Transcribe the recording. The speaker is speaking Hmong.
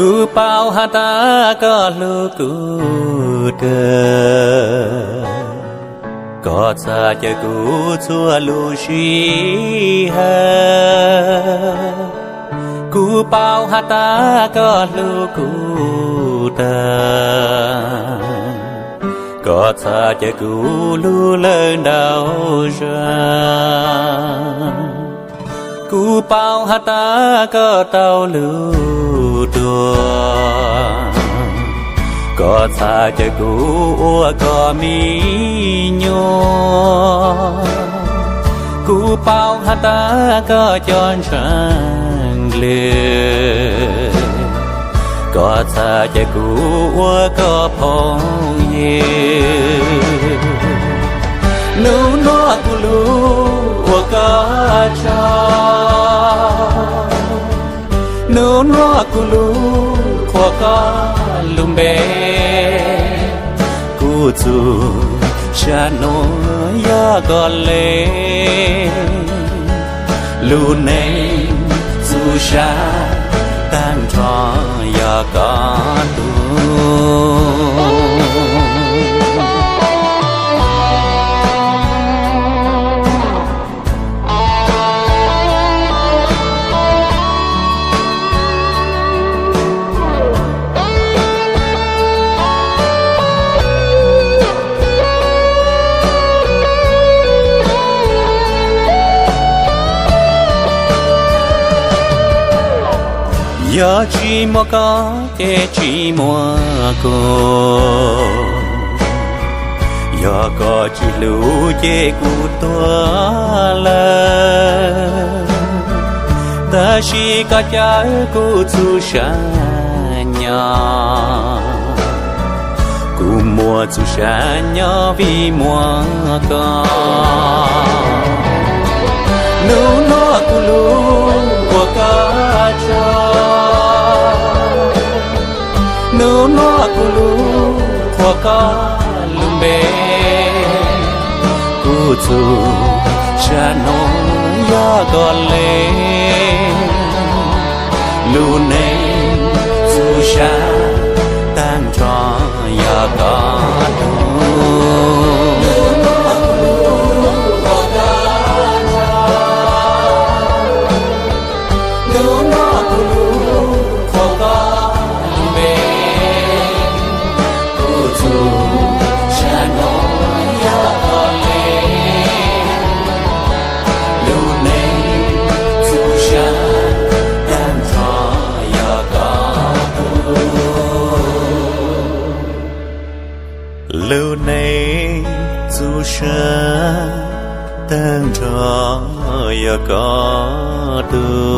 Kuv paub has tas koj hlub kuv tag, koj txhaj caw kuv txhua lub sij hawm. Kuv paub has tas koj hlub kuv tag, koj txhaj caw kuv hlub lawm ntau zag. Kuv paub has tas koj tau lus dua, koj txhaj caw kuv ua koj me nyuam. Kuv paub has tas koj cov ntshav ndlwg, koj txhaj caw kuv ua koj phooj ywg. Nub nuav kuv lug ua koj tsaug, nub nuav kuv lug qhuas koj lub npe. Kuv txuj sa nuav yog koj le, lub neej txuj sa taag nrho yog koj tug. Yog tsis muaj koj ces tsis muaj kuv, yog koj tsis hlub ces kuv tuag lawm. Tab sis koj caw kuv txuj sa nyob, kuv muaj txuj sa nyob vim muaj koj. Nub nuav kuv lug ua koj tsaug, nub nuav kuv lug qhuas koj lub npe. Kuv txuj sa nuav yog koj le, lub neej txuj sa taag nrho yog koj tug. Nub nuav kuv lug qhuas koj lub npe, kuv txuj sa nuav yog koj le, lub neej txuj sa taag nrho yog koj tug. Lub neej txuj sa taag nrho yog koj tug.